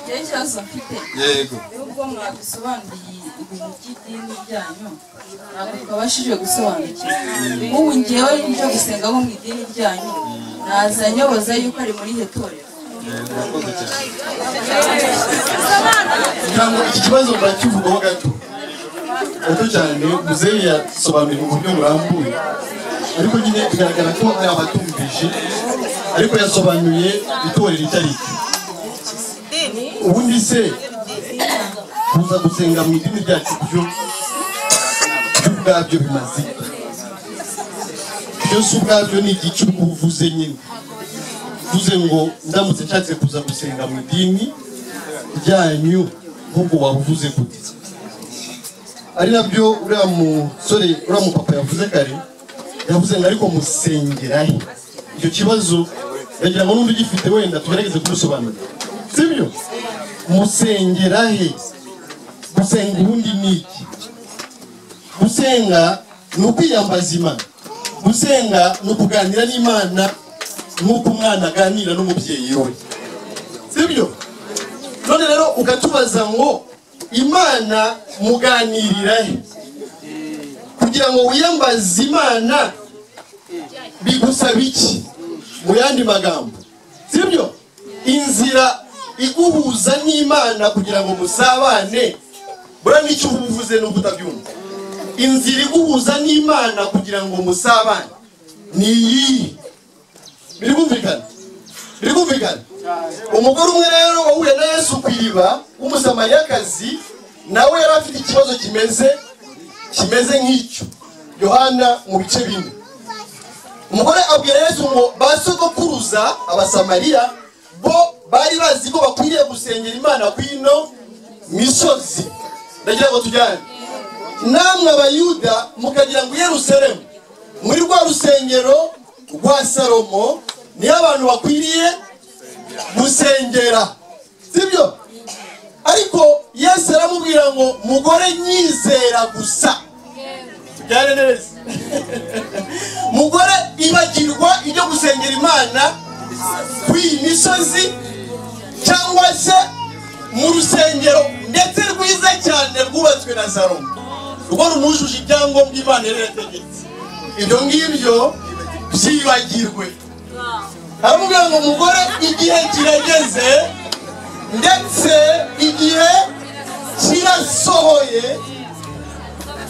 Ikibazo mfite, Yego. Nubwo mwadusobanuriye ibintu by'idini ryanyu, ntabwo twabashije gusobanukirwa. Nk'ubu ngewe nje gusenga nko mu idini ryanyu, naza nyoboza yuko ari muri ihe torero? Murakoze cyane. Kugira ngo iki kibazo murakivugaho gato gato cyane, muzehe yasobanuye mu buryo burambuye, ariko nyine bigaragara ko hari abatumvise, ariko yasobanuye itorero icyo ari cyo. Ubundi se kuza gusenga mu idini ryacu byo ubwabyo bimaze iki? Byose ubwabyo ni igice uba uvuze nyine, uvuze ngo ndamutse nshatse kuza gusenga mu idini ryanyu, nk'ubwo waba uvuze gute? Ari nabyo uriya musore, uriya mupapa yavuze kare, yavuze ngo ariko musengera he? Icyo kibazo ndagira ngo n'undi ugifite wenda tugerageze kumusobanurira, sibyo? Musengera he? Gusenga ubundi ni iki? Gusenga ni ukwiyambaza Imana. Gusenga ni ukuganira n'Imana nk'uko umwana aganira n'umubyeyi we, sibyo? None rero ukatubaza ngo Imana muganirira he? Kugira ngo wiyambaze Imana bigusaba iki? Mu yandi magambo, sibyo, inzira iguhuza n'Imana kugira ngo musabane, buriya n'icyo uba uvuze n'ubwo utabyumva, inzira iguhuza n'Imana kugira ngo musabane ni iyihe? Biri kumvikana? Biri kumvikana? Umugore umwe rero wahuye na Yesu ku iriba w'Umusamariyakazi, nawe yari afite ikibazo kimeze nk'icyo. Yohana mu bice 4, umugore abwira Yesu ngo ba sogokuruza Abasamariya bo bari bazi ko bakwiriye gusengera Imana kw'ino misozi. Ndagira ngo tujyane namwe Abayuda mukagira ngo i Yerusalemu muri rwa rusengero rwa Salomo niyo abantu bakwiriye gusengera, sibyo? Ariko Yesu aramubwira ngo mugore, nyizera gusa. Tujyane neza. Mugore, ibagirwa ibyo gusengera Imana kw'iyi misozi cyangwa se mu rusengero ndetse rwiza cyane rwubatswe na Salomo, rwo runujuje ibyangombwa Imana yari yarategetse, ibyo ngibyo byibagirwe. Aramubwira ngo mugore, igihe kirageze ndetse igihe kirasohoye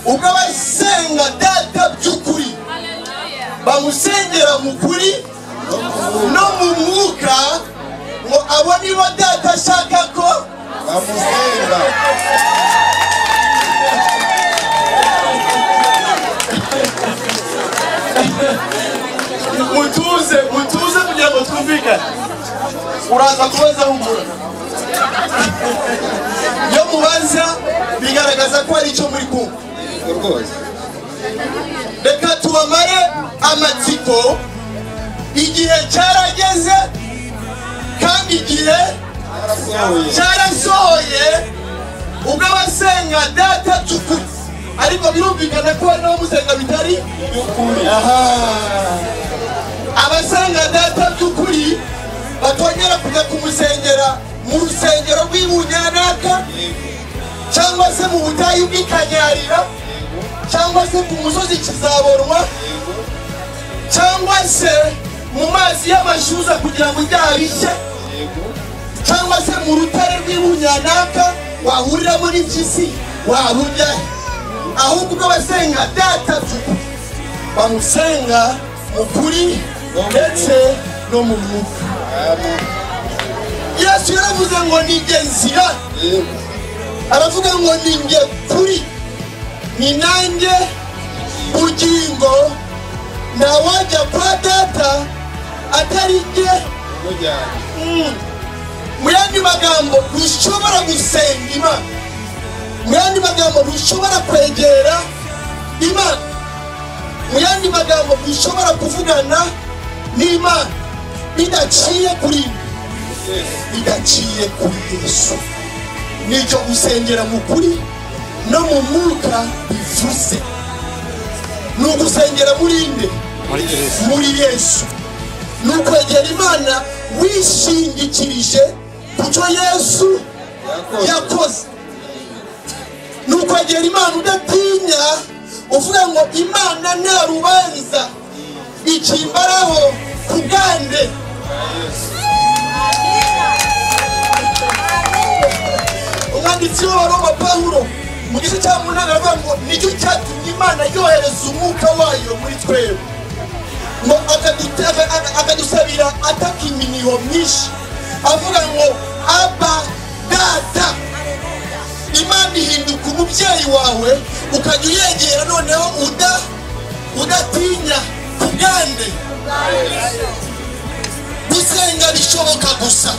ubwo abasenga Data by'ukuri bamusengera mu kuri no mu mwuka, ngo abo nibo Data ashaka ko bamusenga. Mutuze, mutuze kugira ngo twumvikane. Uraza kubaza humura, iyo mubaza bigaragaza ko hari icyo muri kumva. Rwose. Reka tubamare amatsiko. Igihe cyarageze kandi igihe Cyarasohoye. cyarasohoye ubwo abasenga Data by'ukuri, ariko birumvikana ko hari n'abamusenga bitari By'ukuri. Aha. Abasenga Data by'ukuri batongera kujya kumusengera mu rusengero rw'ibunyanaka cyangwa se mu butayu bw'ikanyarira cyangwa se ku musozi Kizabonwa cyangwa se mu mazi y'amashyuza kugira ngo ibyaha bishye cyangwa se mu rutare rw'ibunyanaka wahuriramo n'impyisi waba ujya he? Ahubwo ubwo abasenga Data by'ukuri bamusenga mu kuri ndetse no mu mwuka. Yesu yaravuze ngo ni njye nzira, aravuga ngo ni njye kuri, ni nanjye bugingo, ntawajya kwa Data atari njye. Mu yandi magambo, ntushobora gusenga Imana, mu yandi magambo, ntushobora kwegera Imana, mu yandi magambo, ntushobora kuvugana n'Imana bidaciye kuri, bidaciye kuri Yesu. Nicyo gusengera mu kuri no mu mwuka bivuze, ni ugusengera muri nde? Muri Yesu. Ni ukwegera Imana wishingikirije Kucyo Yesu yakoze. Ni ukwegera Imana udatinya, uvuga ngo Imana nta rubanza ikimbaraho ku bwande. Umwanditsi w'Abaroma Pawulo mu gice cya 8 aravuga ngo nicyo cyatumye Imana yohereza umwuka wayo muri twebwe, ngo akadusabira ataka iminiho myinshi, avuga ngo Aba Data. Imana ihinduka umubyeyi wawe, ukajya uyegera noneho udatinya ku bwande. Gusenga bishoboka gusa,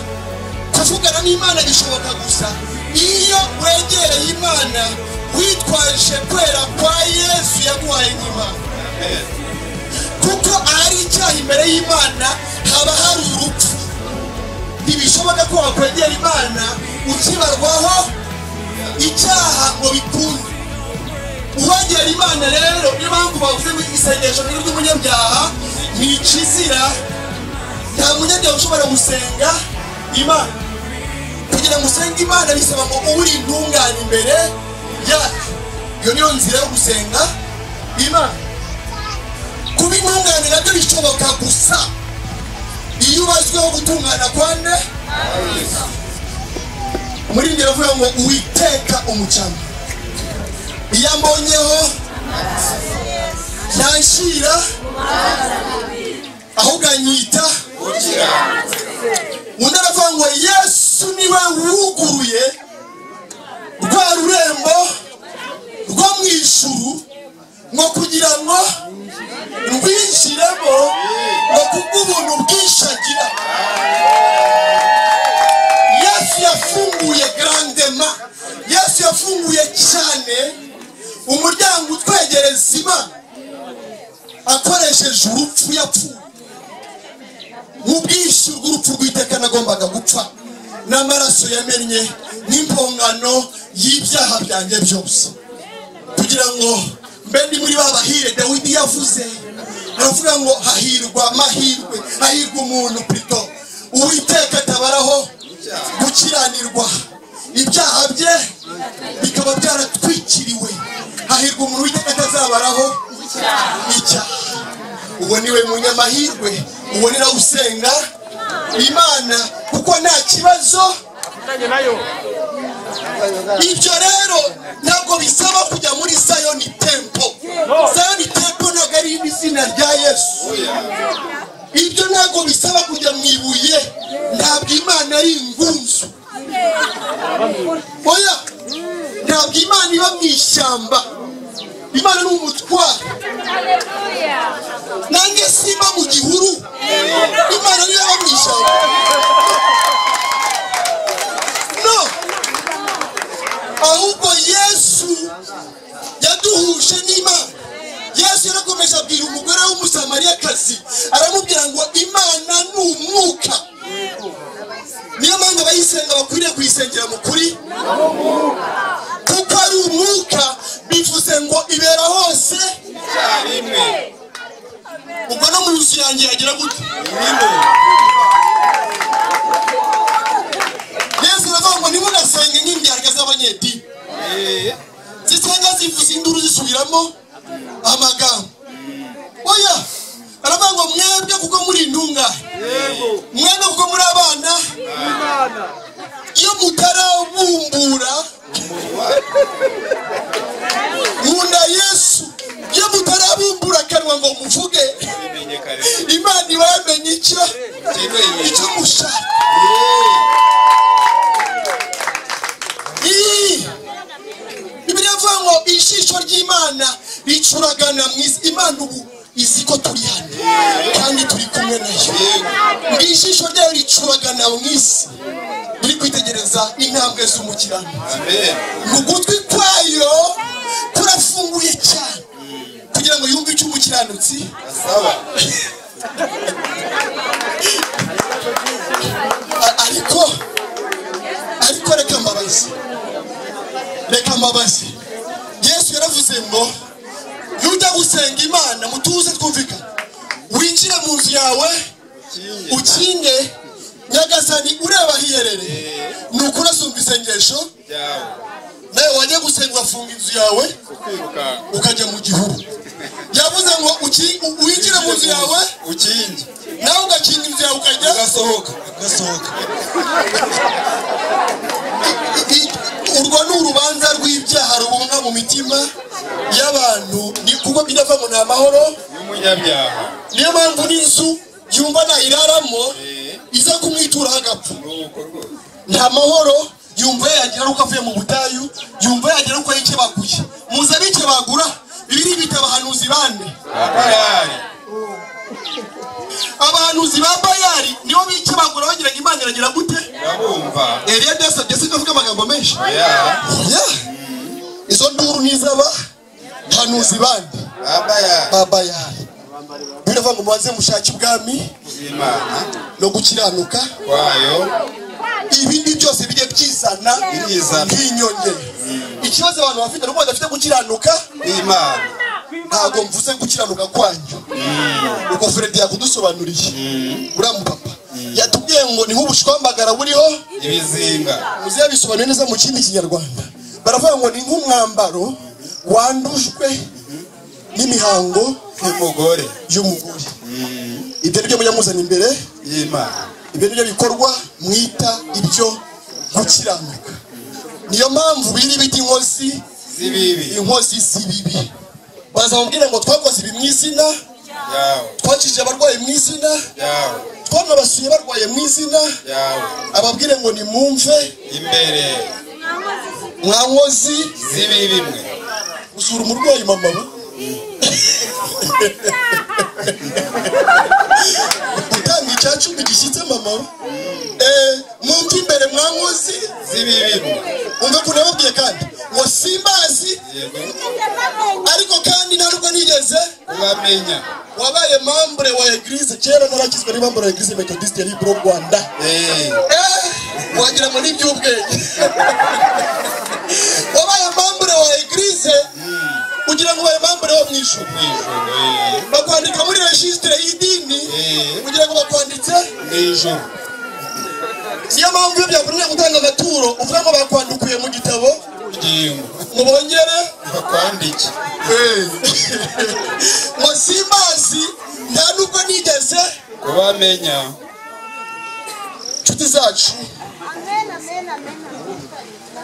kuvugana n'Imana bishoboka gusa iyo wegereye Imana witwaje kwera kwa Yesu yaguhaye nk'Imana. Kuko ahari icyaha imbere y'Imana haba hari urupfu. Ntibishoboka ko wakwegera Imana ukibarwaho icyaha ngo bikunde. Uwegera Imana rero, niyo mpamvu bavuze ngo isengesho ry'umunyabyaha ni ikizira. Nta munyabyaha ushobora gusenga Imana. Kugira ngo usenge Imana bisaba ngo ube uri intungane imbere yayo. Iyo niyo nzira yo gusenga Imana. Kuba intungane nabyo bishoboka gusa iyo ubazweho gutungana kwa nde. Muri ngero avuga ngo Uwiteka umucamo, iyo ambonyeho ntanshira ahubwo anyita. Undi aravuga ngo Yesu niwe wuguruye rwa rurembo rwo mu ijuru, ngo kugira ngo rwinjiremo, ngo kubw'ubuntu bwinshi agira. Yesu yafunguye grandema, Yesu yafunguye cyane umuryango utwegereza Imana akoresheje urupfu yapfuye. Mu bwishyu bw'urupfu rw'iteka nagombaga gupfa, n'amaraso yamennye n'impongano y'ibyaha byanjye byose, kugira ngo mbe ndi muri ba bahire Dawidi yavuze. Aravuga ngo hahirwa amahirwe, hahirwa umuntu plutôt Uwiteka atabaraho gukiranirwa, ibyaha bye bikaba byaratwikiriwe. Hahirwa umuntu Uwiteka atazabaraho icyaha. Uwo niwe munyamahirwe, uwo ni nawe usenga Imana kuko nta kibazo. Ibyo rero ntabwo bisaba kujya muri Zion Temple. Zion Temple ntabwo ari izina rya Yesu. Ibyo ntabwo bisaba kujya mu ibuye, ntabwo Imana ari ingunzu. Oya, ntabwo Imana iba mu ishyamba. Imana ni umutwaro. Nanjye simba mu gihuru, Imana niyo iba mu ishyamba. No, ahubwo Yesu yaduhuje n'Imana. Yesu yarakomeje abwira umugore w'Umusamariyakazi, aramubwira ngo Imana ni umwuka. Niyo mpamvu abayisenga bakwiriye kuyisengera mu kuri, kuko ari umwuka, bivuze ngo ibera hose icyarimwe. Ubwo no mu nzu yanjye yagira gute? Yesu aravuga ngo ntimugasenge nk'indyarya z'abanyedini, zisenga zivuza induru zisubiramo amagambo. Oya, aravuga ngo mwebwe kuko muri intungane, mwebwe kuko muri abana, iyo mutarabumbura nkunda Yesu, iyo mutarabumbura akanwa ngo muvuge, Imana iba yamenye icyo mushaka. Bibiliya ivuga ngo ijisho ry'Imana ricuragana mu isi. Imana ubu izi ko turi hano kandi turi kumwe nayo. Ngo ijisho ryayo ricuragana mu isi, riri kwitegereza intambwe z'umukiranutsi. Mu gutwi kwayo kurafunguye cyane kugira ngo yumve icyo umukiranutsi asaba. Ariko reka mbabaze, reka mbabaze. Yesu yaravuze ngo nujya gusenga Imana mutuze twumvikane, winjire mu nzu yawe ukinge, Nyagasani ureba hiherereye ni ukuri asumva isengesho nawe wajya gusenga ugafunga inzu yawe ukajya mu gihuru. Yavuze ngo winjire mu nzu yawe ukinge, nawe ugakinga inzu yawe ukajya ugasohoka. Urwo ni urubanza rw'ibyaha rubunga mu mitima y'abantu, ni kuko birava ngo nta mahoro y'umunyabyaha. Niyo mpamvu n'inzu yumva nayiraramo iza kumwituraho agapfa. Nta mahoro yumva yagira uko avuye mu butayu, yumva yagira uko yikebaguye. Muza bikebagura bibiri bita abahanuzi bande, abahanuzi ba Bayali nibo bikebagura bagiraga Imana iragira gute? Irabumva. Eliya yasabye se kavuga amagambo menshi. Izo nduru nizaba hanuzi bande ba Bayali. Biravuga ngo mubanze mushake ubwami no gukiranuka kwayo, ibindi byose bijye byizana nk'inyongera. Ikibazo abantu bafite nuko badafite gukiranuka Imana. Ntabwo mvuze gukiranuka kwanyu, uko Fred yakudusobanuriye uriya mupapa yatubwiye ngo ni nk'ubushwambagara buriho ibizinga. Muze yabisobanuye neza mu kindi Kinyarwanda, baravuga ngo ni nk'umwambaro wandujwe n'imihango y'umugore. Ibyo nibyo mujya imbere y'Imana, ibyo nibyo bikorwa mwita ibyo gukiranuka. Niyo mpamvu biri bita inkozi z'ibibi. Inkozi z'ibibi baza bamubwira ngo twakoze ibi mu izina, twakijije abarwayi mu izina, twanabasuye barwaye mu izina. Ababwire ngo nimumve imbere mwa nkozi z'ibibi mwe. Usura umurwayi mama we utanga icya 10 gishyitse mama we, mumve imbere mwa nkozi z'ibibi mwe. Umve ukuntu yababwiye kandi ngo simbazi, ariko kandi nta nubwo nigeze ubamenya. Wabaye membre wa eglise kera, narakizwe ni membre wa eglise Methodiste ya Libro Rwanda. Wagira ngo ni iby'ubwenge. Wabaye membre wa eglise kugira ngo ubaye membre wo mu ijuru, bakwandika muri registre y'idini kugira ngo bakwanditse mu ijuru. Niyo mpamvu iyo byakunaniye gutanga amaturo uvuga ngo bakwandukuye mu gitabo ngo bongere bakwandike. Ngo simbazi nta nubwo nigeze kubamenya. Inshuti zacu,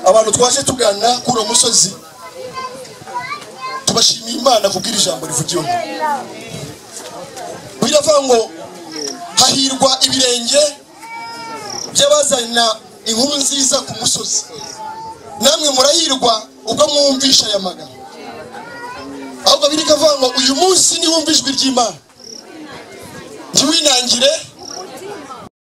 abantu twaje tugana kuri uwo musozi, tubashimiye Imana kubwira ijambo rivugiwe. Biravuga ngo hahirwa ibirenge by'abazana inkuru nziza ku musozi, namwe murahirwa ubwo mwumvisha aya magambo. Ahubwo birikavuga ngo uyu munsi niwumva ijwi ry'Imana ntiwinangire.